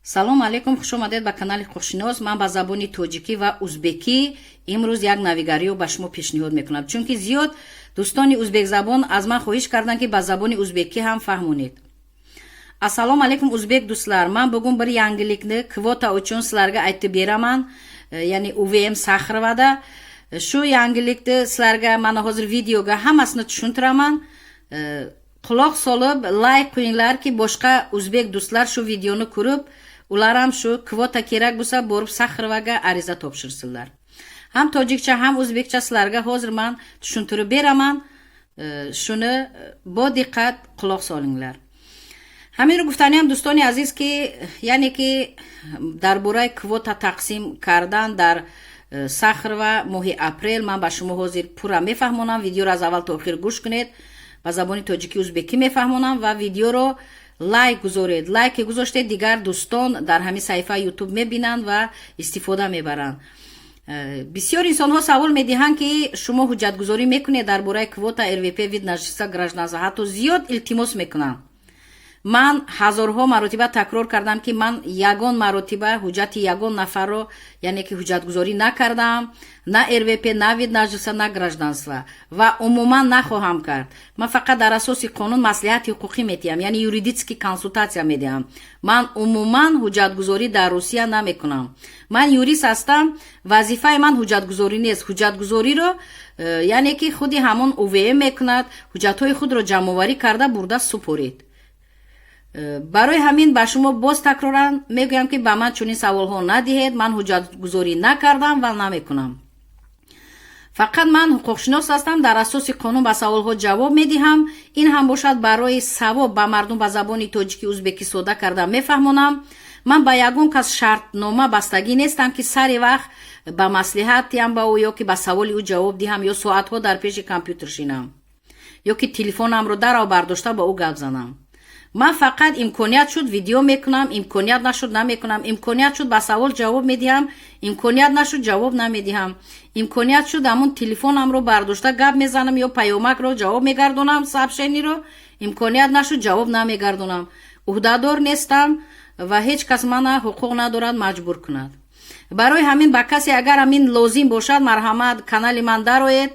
Салом алейкум, хушомадед ба канали Ҳуқуқшинос. Ман ба забони тоҷикӣ ва узбекӣ имрӯз як навигариё ба шумо пешниҳод мекунам, чунки зиёд дӯстони узбекзабон аз ман хоҳиш карданд, ки ба забони узбекӣ ҳам фаҳмонед. Ассалому алейкум, узбек do'stlar. Man bugun bir yangilikni kvota uchun sizlarga aytib beraman, ya'ni УВМ Saxarovada shu yangilikni sizlarga mana hozir videoga hammasini tushuntiraman. Quloq solib, layk qo'yinglarki, boshqa o'zbek do'stlar shu videoni ko'rib, ular ham shu kvota kerak bo'lsa, borib Saxarovaga ariza topshirsinlar. Ham tojikcha, ham o'zbekcha sizlarga hozir man tushuntirib beraman. Shuni бо диққат quloq solinglar. Ҳаминро гуфтаниам, дӯстони азиз, ки яъне ки дар бораи квота тақсим кардан дар Сахарова моҳи апрел ман ба шумо ҳозир пурра мефаҳмонам. Видеоро аз аввал то охир гӯш кунед. Ба забони тоҷикӣ, узбекӣ мефаҳмонам ва видеоро лайк гузоред. Лайке гузоштед, дигар дӯстон дар ҳамин саҳифаи Ютуб мебинанд ва истифода мебаранд. Бисёр инсонҳо савол медиҳанд, ки шумо ҳуҷҷатгузорӣ мекунед дар бораи квота, РВП, вид на жительство, гражданство, ҳатто зиёд илтимос мекунанд. Ман ҳазорҳо маротиба такрор кардам, ки ман ягон маротиба ҳуҷҷати ягон нафарро, яъне ки ҳуҷҷатгузорӣ накардам, на РВП, на вид на жительство, на гражданство, ва умуман нахоҳам кард. Ман фақат дар асоси қонун маслиҳати ҳуқуқӣ медиҳам, яъне юридический консультация медиҳам. Ман умуман ҳуҷҷатгузорӣ дар Русия намекунам. Ман юрист ҳастам, вазифаи ман ҳуҷҷатгузорӣ нест. Ҳуҷҷатгузориро яъне ки худи ҳамон УВМ мекунад. Ҳуҷҷатҳои худро ҷамъоварӣ карда бурда супоред. Барои ҳамин ба шумо боз такроран мегӯям, ки ба ман чунин саволҳо надиҳед. Ман ҳуҷҷатгузорӣ накардам ва намекунам. Фақат ман ҳуқуқшинос ҳастам, дар асоси қонун ба саволҳо ҷавоб медиҳам. Ин ҳам бошад барои савоб, ба мардум ба забони тоҷикӣ, узбекӣ сода карда мефаҳмонам. Ман ба ягон кас шартнома бастагӣ нестам, ки сари вақт ба маслиҳат диҳам ба ӯ ё ки ба саволи ӯ ҷавоб диҳам, ё соатҳо дар пеши компютер шинам, ё ки телефонамро дарав бардошта ба ӯ гап занам. Ман фақат имконият шуд, видео мекунам, имконият нашуд, намекунам. Имконият шуд, ба савол ҷавоб медиҳам, имконият нашуд, ҷавоб намедиҳам. Имконият шуд, ҳамун телефонамро бардошта гап мезанам ё паёмакро ҷавоб мегардонам, сообщение ро. Имконият нашуд, ҷавоб намегардонам. Уҳдадор нестам ва ҳеҷ кас мана ҳуқуқ надорад маҷбур кунад. Барои ҳамин ба касе агар ҳамин лозим бошад, марҳамат, канали ман дароед,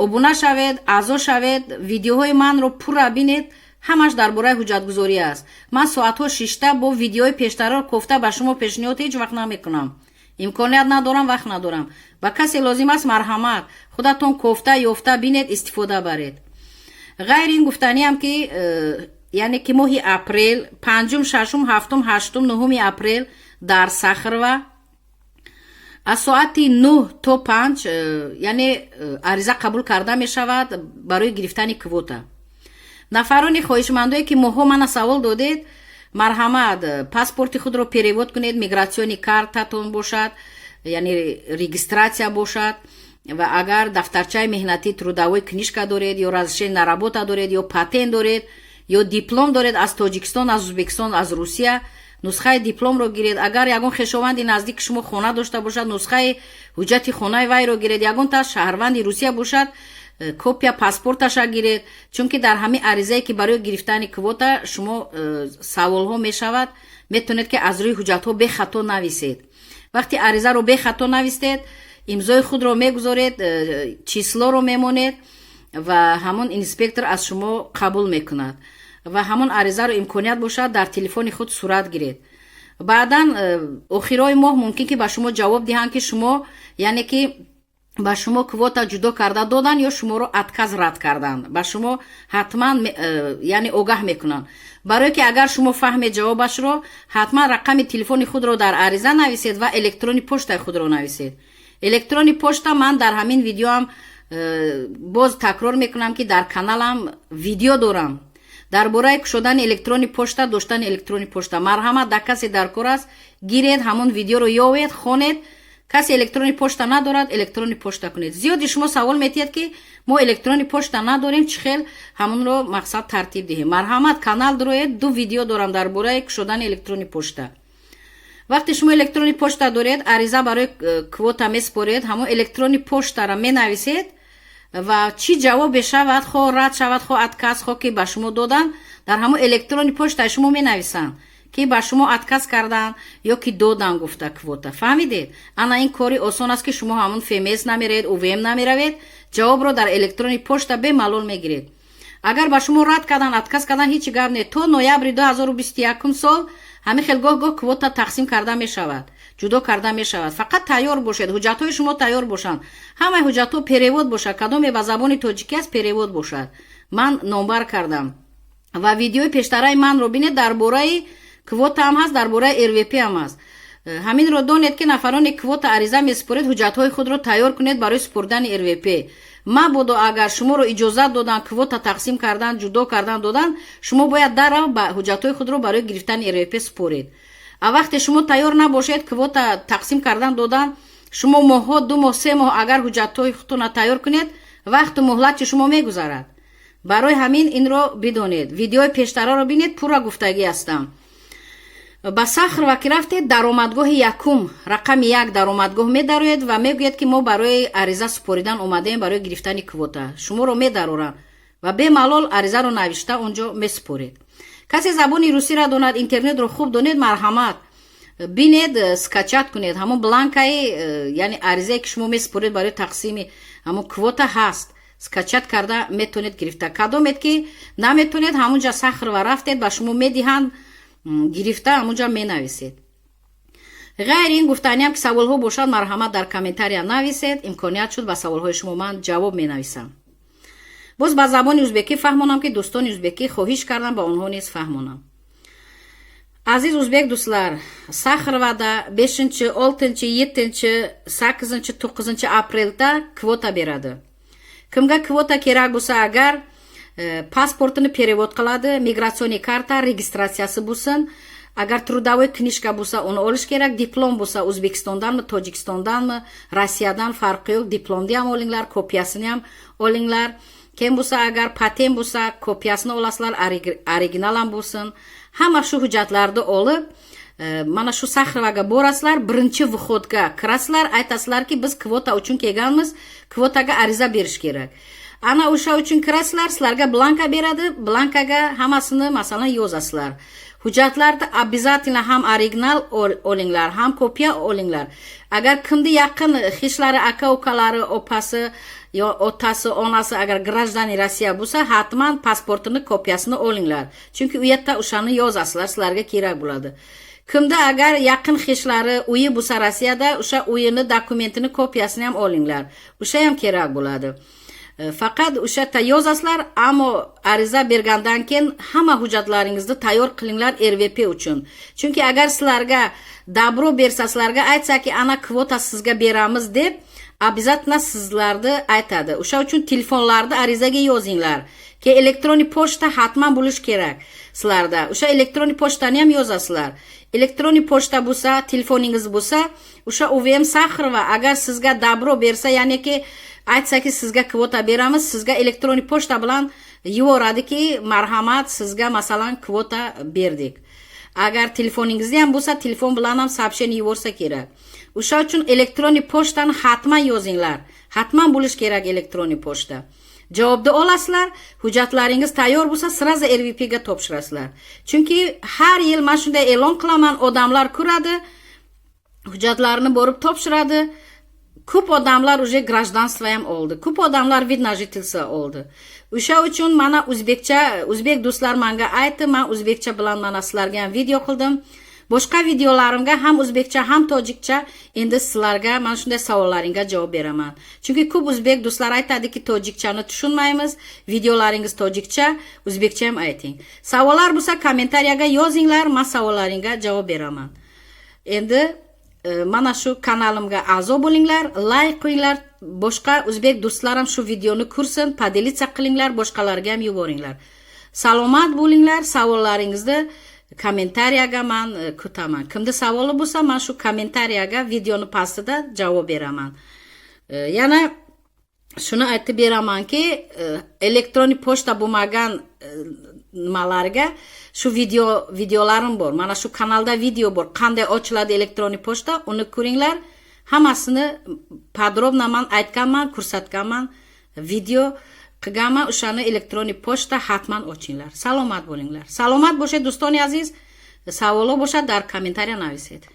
обуна шавед, аъзо шавед, видеоҳои манро пурра бинед. Ҳамаш дар бораи ҳуҷҷатгузорӣ аст. Ман соатҳо шишта бо видеои пештарро кофта ба шумо пешниҳод ҳеҷ вақт намекунам. Имконият надорам, вақт надорам. Ба касе лозим аст, марҳамат, худатон кофта ёфта бинед, истифода баред. Ғайр ин гуфтаниам, ки яъне ки моҳи апрел, панҷум, шашум, ҳафтум, ҳаштум, нуҳуми апрел дар Сахарова аз соати 9 то 5, яъне ариза қабул карда мешавад барои гирифтани квота. Нафарони хоҳишмандое, ки моҳҳо мана савол додед, марҳамат, паспорти худро перевод кунед, миграционный картатон бошад, яъне регистрация бошад, ва агар дафтарчаи меҳнатӣ, трудовой книжка доред, ё разрешение на работа доред, ё патент доред, ё диплом доред аз Тоҷикистон, аз Ӯзбекистон, аз Русия, нусхаи дипломро гиред. Агар ягон хешованди наздики шумо хона дошта бошад, нусхаи ҳуҷҷати хонаи вайро гиред. Ягон та шаҳрванди Русия бошад, копия паспорташа гиред, чунки дар ҳамин аризае, ки барои гирифтани квота шумо саволҳо мешавад, метавонед, ки аз рӯи ҳуҷҷатҳо бехато нависед. Вақте аризаро бехато навистед, имзои худро мегузоред, число ро мемонед ва ҳамон инспектор аз шумо қабул мекунад. Ва ҳамон аризаро имконият бошад, дар телефони худ сурат гиред. Баъдан охирои моҳ мумкин ки ба шумо ҷавоб диҳанд, ки шумо, яъне ки ба шумо квота ҷудо карда додан ё шуморо отказ, рад карданд. Ба шумо ҳатман яъне огаҳ мекунанд. Барое ки агар шумо фаҳмед ҷавобашро, ҳатман рақами телефони худро дар ариза нависед ва электронный почтаи худро нависед. Электронный почта ман дар ҳамин видеоам боз такрор мекунам, ки дар каналам видео дорам дар бораи кушодани электронный почта, доштани электронный почта. Марҳамат, дар касе дар кор аст, гиред, ҳамон видеоро ёвед, хонед. Касе электронный почта надорад, электронный почта кунед. Зиёди шумо савол метиҳед, ки мо электронный почта надорем, чӣ хел ҳамонро мақсад тартиб диҳем? Марҳамат, канал дуроед, ду видео дорам дар бораи кушодани электронный почта. Вақте шумо электронный почта доред, ариза барои квота меспоред, ҳамон электронный почтаро менависед ва чӣ ҷавоб бешавад, хо рад шавад, хо отказ, хо ки ба шумо доданд, дар ҳамон электронный почтаи шумо менависанд. Ки ба шумо отказ кардан ё ки додан гуфта квота. Фаҳмидед? Ана ин кори осон аст, ки шумо ҳамун ФМС намеравед, УВМ намеравед, ҷавобро дар электронный почта бемалол мегиред. Агар ба шумо рад кардан, отказ кардан, ҳеҷ гап не. То ноябри 2021 сол ҳамин хел гоҳ-гоҳ квота тақсим карда мешавад, ҷудо карда мешавад. Фақат тайёр бошед, ҳуҷҷатҳои шумо тайёр бошанд, ҳамаи ҳуҷҷатҳо перевод бошад. Кадоме ба забони тоҷикӣ аст, перевод бошад. Ман номбар кардам ва видеои пештараи манро бинед, дар бораи квота ҳам ҳаст, дар бораи РВП ҳам ҳаст. Ҳаминро донед, ки нафароне квота ариза месупоред, ҳуҷҷатҳои худро тайёр кунед барои супурдани РВП. Мабодо агар шуморо иҷозат додан, квота тақсим кардан, ҷудо кардан додан, шумо бояд дарав ба ҳуҷҷатҳои худро барои гирифтани РВП супоред. А вақте шумо тайёр набошед, квота тақсим кардан додан, шумо моҳҳо, 2 моҳ, 3 моҳ агар ҳуҷҷатҳои худтонро тайёр кунед, вақту муҳлати шумо мегузарад. Барои ҳамин инро бидонед, видеои пештараро бинед, пурра гуфтагӣ ҳастам. Ба Сахарова ки рафтед, даромадгоҳи якум, рақами як даромадгоҳ медароед ва мегӯед, ки мо барои ариза супоридан омадаем барои гирифтани квота. Шуморо медароранд ва бемалол аризаро навишта онҷо месупоред. Касе забони русиро донад, интернетро хуб донед, марҳамат, бинед, скачать кунед ҳамон бланкаи, яъне аризае, ки шумо месупоред барои тақсими ҳамон квота ҳаст, скачать карда метавонед гирифта. Кадомед ки наметонед, ҳамунҷа Сахарова рафтед, ба шумо медиҳанд, гирифта ҳамунҷа менависед. Ғайри ин, гуфтаниам, ки саволҳо бошад, марҳамат, дар комментария нависед. Имконият шуд, ба саволҳои шумо ман ҷавоб менависам. Боз ба забони узбекӣ фаҳмонам, ки дӯстони узбекӣ хоҳиш кардам, ба онҳо низ фаҳмонам. Aziz o'zbek do'stlar, Saxarovada 5, 6, 7, 8, 9 aprelda kvota beradi. Kimga kvota kerak bo'lsa, agar pasportini перевод qiladi, миграционный karta registratsiyasi bo'lsin, agar трудовой книжка bo'lsa, uni olish kerak, diplom bo'lsa, O'zbekistondanmi, Tojikistondanmi, Rossiyadan, farqi yo'q, diplomni ham olinglar, kopiyasini ham olinglar. Keyin bo'lsa, agar patent bo'lsa, kopiyasini olasizlar, original ham bo'lsin. Hamma shu hujjatlarni olib, mana shu Saxrovaga borasizlar, birinchi вход ga kirasizlar, aytasizlarki, biz kvota uchun kelganmiz, kvotaga ariza berish kerak. Ana o'sha uchun kirasizlar, sizlarga blanka beradi, blankaga hammasini, masalan, yozasizlar. Hujjatlarni обязательно ham original olinglar, ham kopiya olinglar. Agar kimni yaqin xeshlari, aka ukalari, opasi yo otasi, onasi agar гражданин Rossiya bo'lsa, hatman pasportini kopiyasini olinglar, chunki u yerda o'shani yozasizlar, sizlarga kerak bo'ladi. Kimda agar yaqin xeshlari uyi bo'lsa Rossiyada, o'sha uyini dokumentini kopiyasini ham olinglar, o'sha ham kerak bo'ladi. Faqat o'sha yerda yozasizlar, ammo ariza bergandan keyin hamma hujjatlaringizni tayyor qilinglar РВП uchun, chunki agar sizlarga добро bersa, sizlarga aytsaki, ana kvota sizga beramiz deb, обязательно sizlarni aytadi. O'sha uchun telefonlarni arizaga yozinglar. Keyin электронный pochta hatman bo'lishi kerak sizlarda, o'sha электронный pochtani ham yozasizlar. Электронный pochta bo'lsa, telefoningiz bo'lsa, o'sha УВМ Saxarova agar sizga добро bersa, ya'niki aytsaki, sizga kvota beramiz, sizga электронный pochta bilan yuboradiki, marhamat, sizga, masalan, kvota berdik. Agar telefoningizda ham bo'lsa, telefon bilan ham сообщение yuborsa kerak. O'sha uchun электронный pochtani hatman yozinglar, hatman bo'lishi kerak электронный pochta. Javobni olasizlar, hujjatlaringiz tayyor bo'lsa, сразу РВП ga topshirasizlar, chunki har yil mana shunday e'lon qilaman, odamlar ko'radi, hujjatlarini borib topshiradi. Ko'p odamlar уже гражданство ham oldi, ko'p odamlar вид на жительство oldi. O'sha uchun mana o'zbekcha, o'zbek do'stlar manga aytdi, man o'zbekcha bilan mana sizlarga ham video qildim. Boshqa videolarimga ham o'zbekcha, ham tojikcha endi sizlarga mana shunday savollaringga javob beraman, chunki ko'p o'zbek do'stlar aytadiki, tojikchani tushunmaymiz, videolaringiz tojikcha, o'zbekcha ham ayting. Savollar bo'lsa, kommentariyaga yozinglar, man savollaringga javob beraman. Endi mana shu kanalimga a'zo bo'linglar, layk qo'yinglar, boshqa o'zbek do'stlar ham shu videoni ko'rsin, поделиться qilinglar, boshqalarga ham yuboringlar. Salomat bo'linglar. Savollaringizni kommentariyaga man kutaman. Kimda savoli bo'lsa, man shu kommentariyaga videoni pastida javob beraman. Yana shuni aytib beramanki, электронный pochta bo'lmagan nimalarga shu videolarim bor, mana shu kanalda video bor, qanday ochiladi электронный pochta, uni ko'ringlar. Hammasini подробно man aytganman, ko'rsatganman, video qilganman. O'shani электронный pochta hatman ochinglar. Salomat bo'linglar, salomat bo'lshay, do'stoni aziz. Саволо бошад, дар комментария нависед.